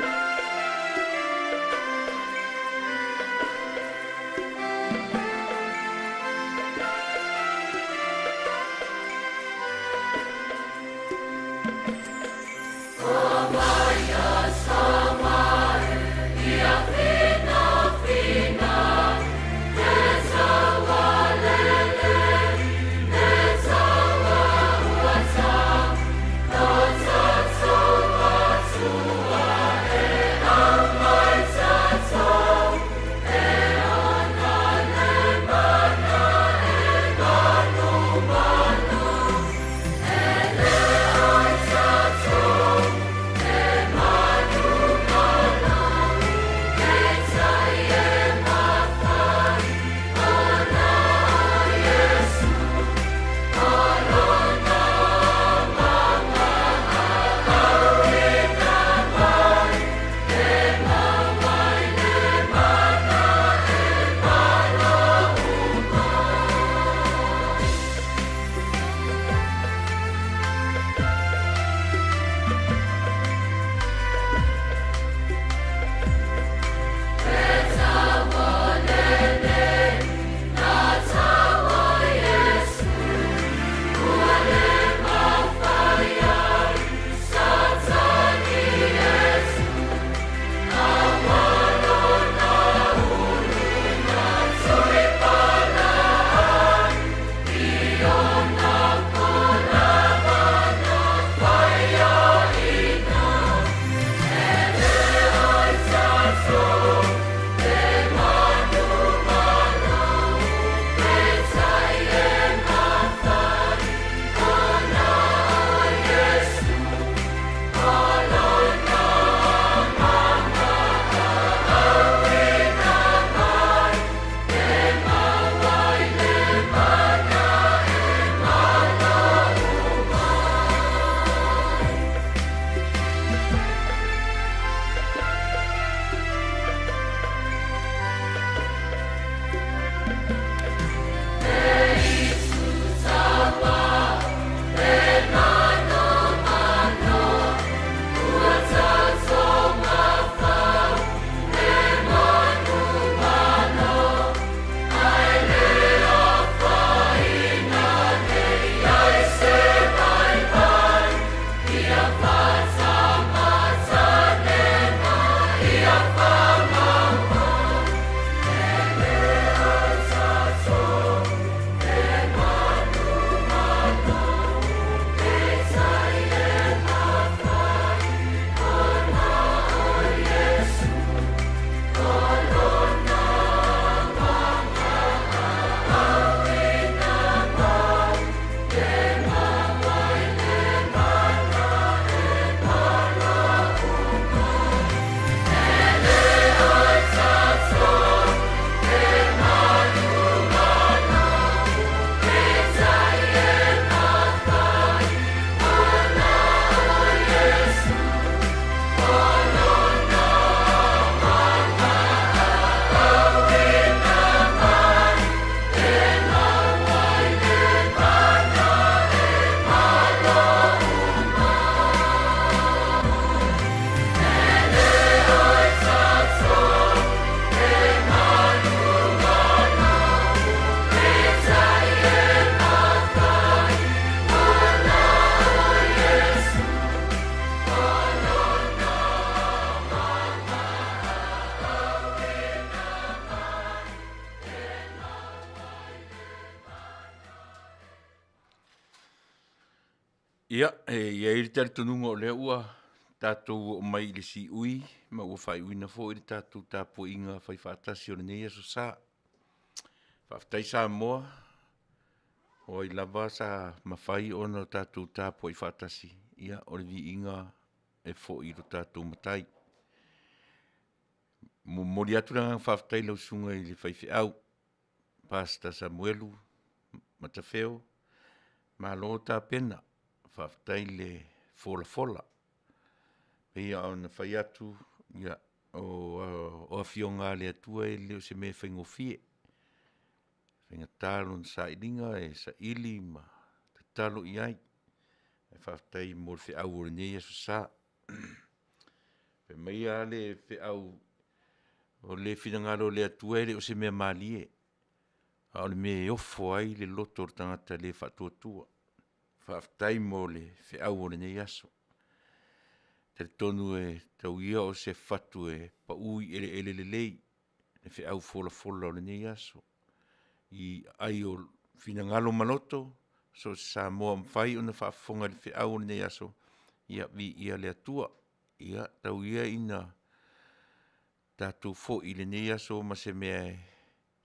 Thank Ia, e i ai le talitonuga o lea ua tatou oo mai i le siui ma ua faaiuina foi le tatou tapuaiga faifaatasi o lenei Aso Sa. Faafetai Samoa, o ai lava sa mafai ona tatou tapuai faatasi, ia o le viiga e foi i lo tatou Matai. Momoli atu le agaga faafetai i lau Susuga i le Faifeau, Pastor Samuelu Matafeo, malo tapena, faafetai le folafola. E pei lava ona fai atu, ia, o Afioga lava a le Atua e le o se mea e faigofie. E faigata lona sailiga, e saili ma tatalo i ai. Ae faafetai mo le feau o lenei Aso Sa. Fai mai lava le feau, o le finagalo o le Atua e le o se mea malie, a o le mea e ofo ai le loto o le tagata le faatuatua. Faafetai mo le feau o lenei aso. E talitonu e tau ia o se fatu e pau i eleele lelei le feau folafola o lenei aso i aai o finagalo ma loto, so o se Samoa o mafai ona faafofoga i le feau o lenei aso, ia viia le Atua. Ia tau ia ina tatou foi i lenei aso ma se mea e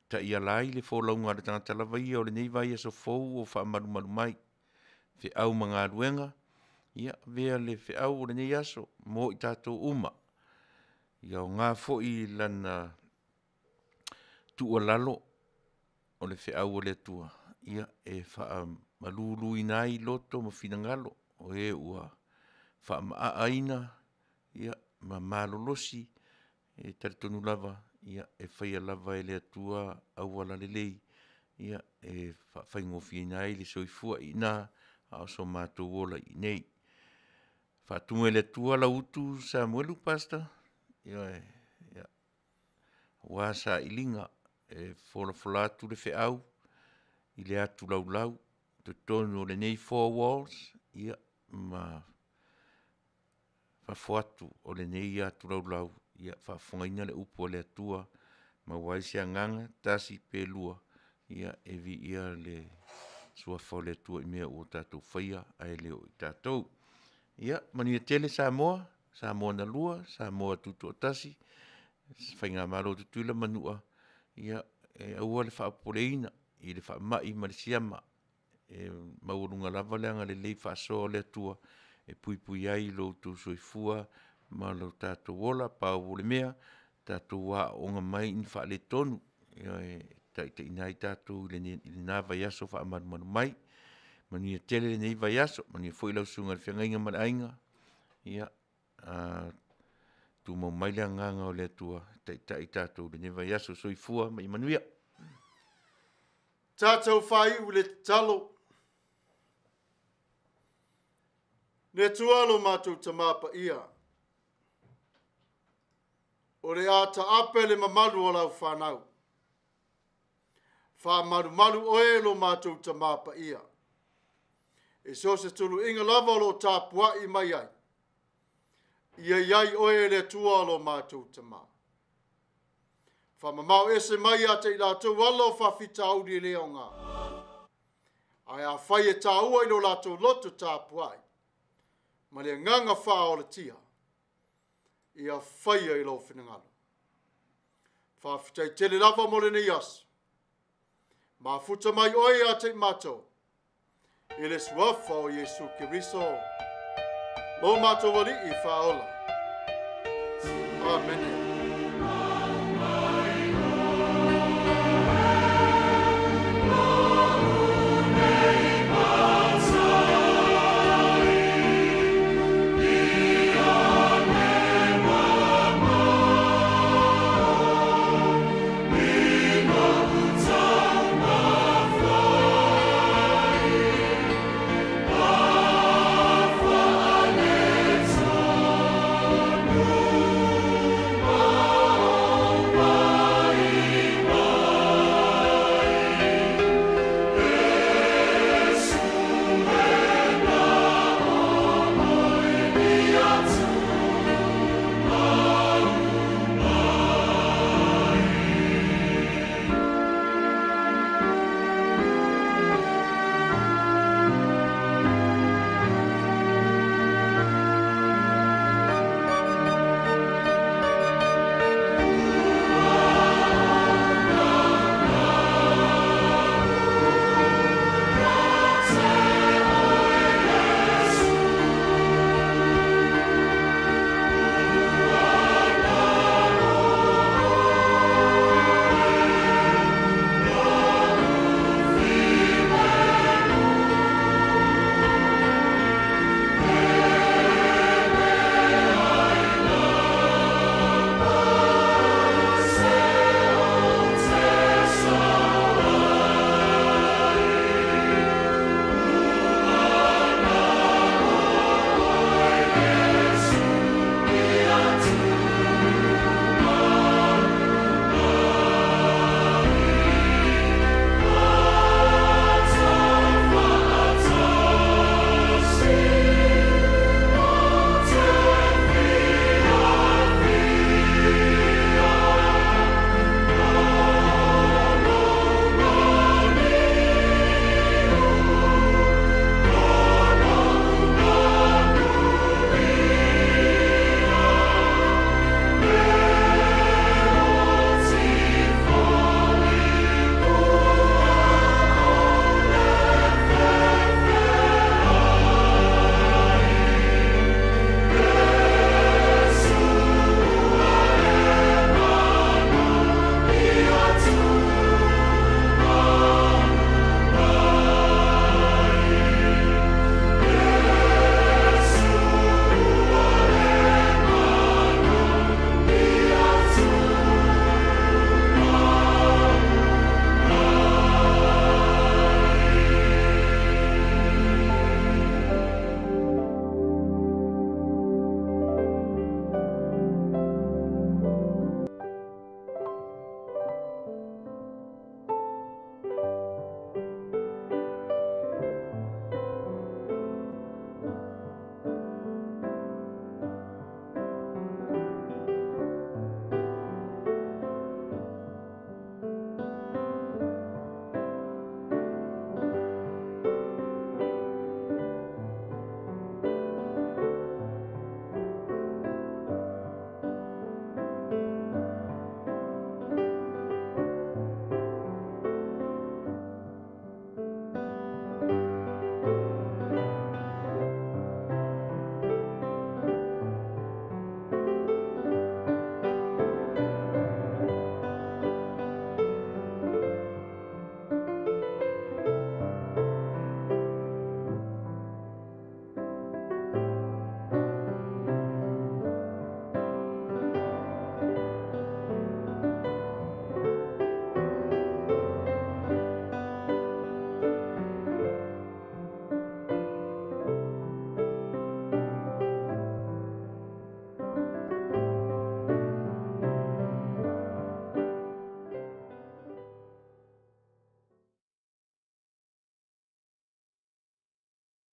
taiala ai le folauga a le tagata lava ia o lenei vaiaso fou o faamalumalu mai, feau ma galuega, ia avea le feau o lenei aso mo i tatou uma. Ia aoga foi lana tuualalo o le feau a le Atua e faamaluluina ai loto ma finagalo o e ua faamaaaina ma malolosi. E talitonu lava e faia lava e le Atua auala lelei e faafaigofieina ai le soifua i ina, a o so matou ola i inei. Faatumu e le Atua lau utu Samuelu Pastor, ioe, aua sailiga, e folafola atu le feau i le atu laulau i totonu o lenei four walls ma fafo atu o lenei atu laulau, ia faafofogaina le upu a le Atua, maua ai se agaga tasi pe lua e viia le suafa o le Atua i mea ua tatou faia ae le o i tatou. Ia manuia tele Samoa, Samoa na lua, Samoa Tutoatasi, Faigamalo a Tutuila ma Manua, ia e aua le faapopoleina i le faamai ma le siama, e maualuga lava le agalelei faasoa o le Atua e puipui ai lo outou soifua ma lo tatou ola. Pau o le mea, tatou aooga mai i ni faaletonu, ioe, e taitaiina ai tatou i lena vaiaso faamalumalu mai. Manuia tele lenei vaiaso, manuia foi lau susuga i le feagaiga ma le aiga. Ia tumau mai le agaga o le Atua e taitai i tatou i lenei vaiaso. Soifua ma ia manuia. Tatou faaiu i le tatalo. Le Atua lo matou Tama Paia, o le a taape le mamalu o lau fanau. Faamalumalu oe lo matou Tama Paia. I so o se tuluiga lava o lo o tapuai mai ai, ia i ai oe le Atua lo matou Tama. Faamamao ese mai ia te i latou ala o faafitauli e le aoga. Ae afai e taua i lo latou loto tapuai, ma le agaga faaolatia, ia faia i lou finagalo. Faafetai tele lava mo lenei aso. Mafuta mai oe ia te i matou, i le suafa o Iesu Keriso, lo matou Alii faaola. Amene.